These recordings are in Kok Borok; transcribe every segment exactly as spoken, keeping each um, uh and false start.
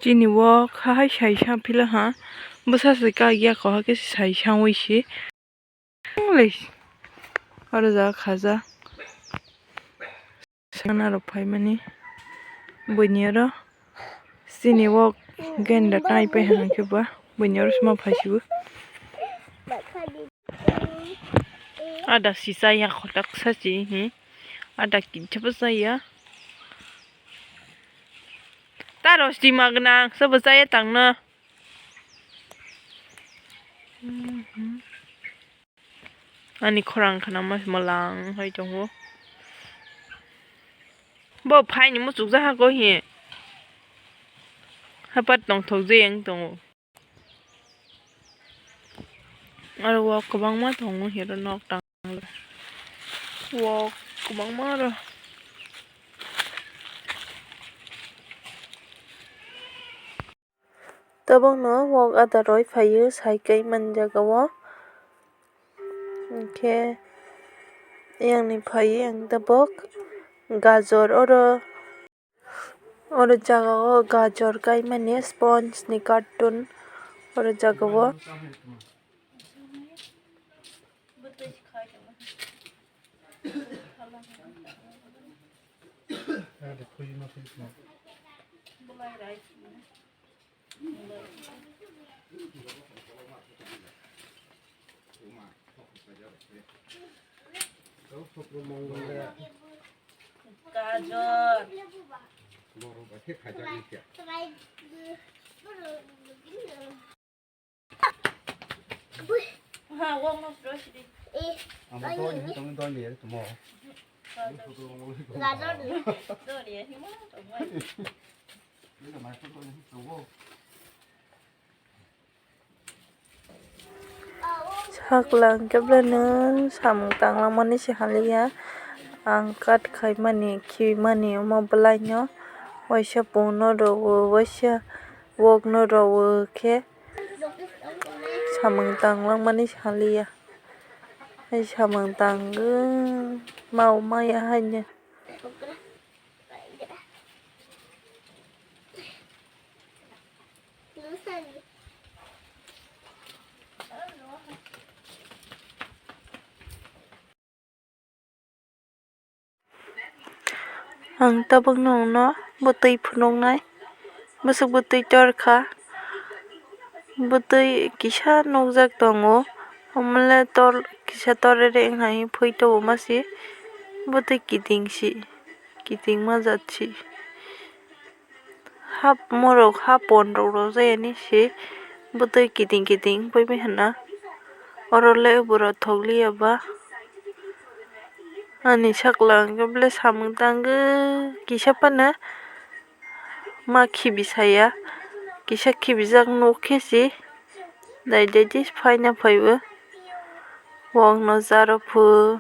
Chini wok ha hai sai sa phila ha. Bwsa se kak ya ko ha khe sai sa wi se. Oro jaga khaja. Sana rok phaimani. Buini oro chini wok genda tai pai hwnka khe ba. Buini oro sma phai sibo. Ada sisa ya khotak sa chi hi. Ada kinsa bwsa ya. Ta rosti magna sa bwsa ya tangna. Ani khorang khna ma malang hai tongo. Bo phaini muchuk jaha ko hi. Hapat tongthok je yang tongo. Aro wok kwbangma tongo hero nok tang. Wok kwbangma aro. Tabukno wok ada roi phaio sai kai man jaga o. Hinkhe ayang ni phaio ang tabuk gajor oro, oro jaga o gajor kai mani sponge ni carton oro jaga o. Gajor. Ha, wok no sro sidi. Amo to ni tong don ni to mo. Gajor ni. Dori ya, himo to mo. Saklang khe belai no samung tang langmani se haliya. Ang kat khaimani, khiwimani omo belai no waisa pungno rwo, waisa wokno rwo khe samung tang langmani se haliya. Hai samung tangwi mau maya haino. Ang tabuk nwngno bwtwi phunuknai, bwswk bwtwi torkha, bwtwi kisa nukjak tongo, omo le tor kisa torere wngkha hwnwi phwi tongo masi, bwtwi kiting si, kitingma jat si. Hap morok hapon rok rwjayani se bwtwi kiting kiting wngpaibai hwnna. Oro le bwrok thokliya ba ani saklang khe bele samung tangwi kisa phano ma khibi saya, kisa khibijak nuk khe se dai dai de phaina phaibo. Wokno charo phu.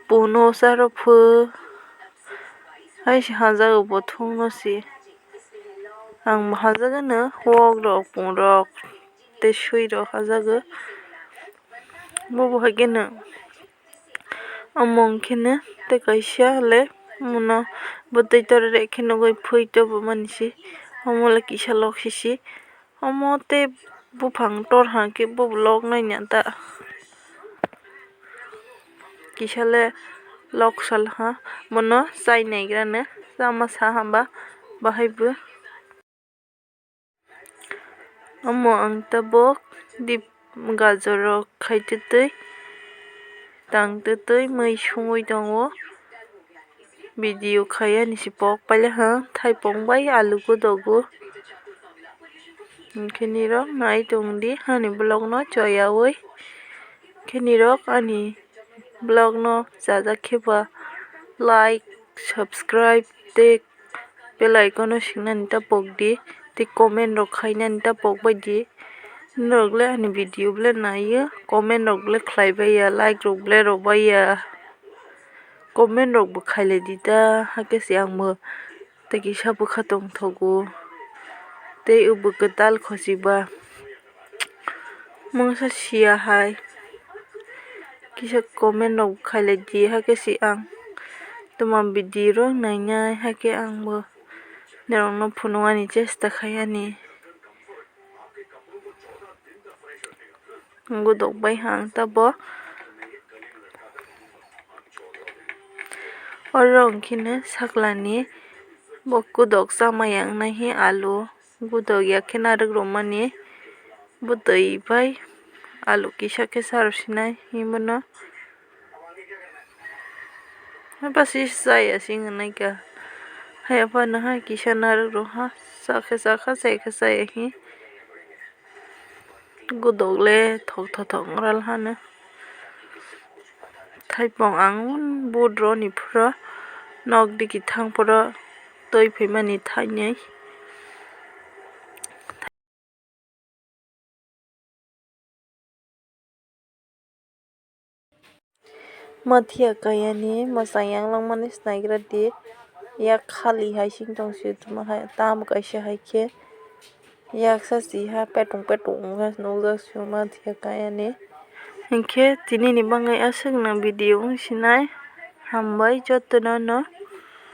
Bono charo phu. Hai se hajago bo thungno se. Ang bo hajagano wok rok, pung rok tei sui rok hajago. Bo bo hai kheno omo hwnkhe no tei kaisa le omono bwtwi torere khe nugwi phui tobomani se. Omo le kisa lok sisi. Omo tei buphang tor hwnkhe bo lok naina ta. Kisa le lok sal ha, bono chai naigrano chama sa hwnba bahai bo. Omo ang tabuk dip gajor rok khai twtwi, tang twtwi mui sungwi tongo. Video khai ani se pok pailai ha, thaipung bai alu godogo. Hwnkhe nirok nai tongdi ani vlog no choyawi. Khe nirok ani vlog no chajak khe ba like, subscribe tei bell icon no singnani ta pokdi tei comment rok khainani ta pokbaidi. Norok le ani video bole naio, comment rok bole khlaibai ya, like rok bole rwbai ya. Comment rok bo khailai di ta, hakhe se ang bo tei kisa bwkha tongthogo tei o bo kwtal khochi ba mungsa sia hai. Kisa comment rok khailai di, hakhe se ang tamo video rok nainai, hakhe ang bo Norokno phunuknani chesta khai ani. Gudok bai ang tabo. Oro hwnkhe no saklani bo gudok chama yang nai hi alu. Gudok ya khe narwk rwmani bwtwi bai alu kisa khe sa rw sinai hinwi bono. Haikhe se chaya se wngwi naikha. Haiya phano hai kisa narwk rwha. Chakhe chakha, chaikhe chaya hi. Gudok le thok thok thok wngral hano. Thaipung ang but roni phuro nok digi thang phuro twi phaimani thainwi. Mathiya kayani mwchang yang langmani snaigra di. Yak khali hai sing tong si tuma hai tam kaisa hai khe. Yaksa si ha petung petung wngkha nukjak si mathiya kayani. Hinkhe tini ni bagwi aswk no video wng sinai. Hambai jotono no.